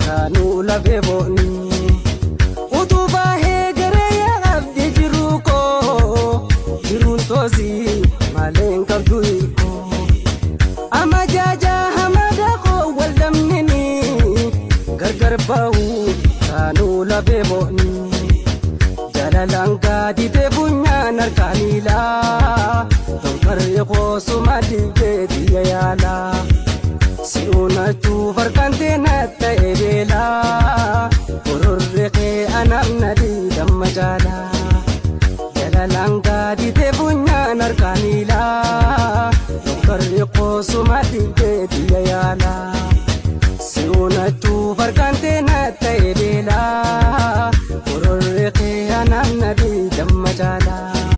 Kaanuu lafee booni. Utubaa heegaree yaa abdii jiruu koo jiruun toosii malee hin qabdu hiikoo. Amma jaajaa hamada koo wal dhabnini gargar ba'u kaanuu lafee booni. Jaalalaan gaaditee funyaan harkaan ilaa Tonkarri koosuma dibee biyya yaalaa. Si'uunachuuf harkaan teena ta'e beelaa Gororri kee anaaf na diidamma jaalaa. Jaalalaan gaaditee funyaan harkaan ilaa Tonkarri koosuma dibee biyya yaalaa. Si'uunachuuf harkaan teena ta'e.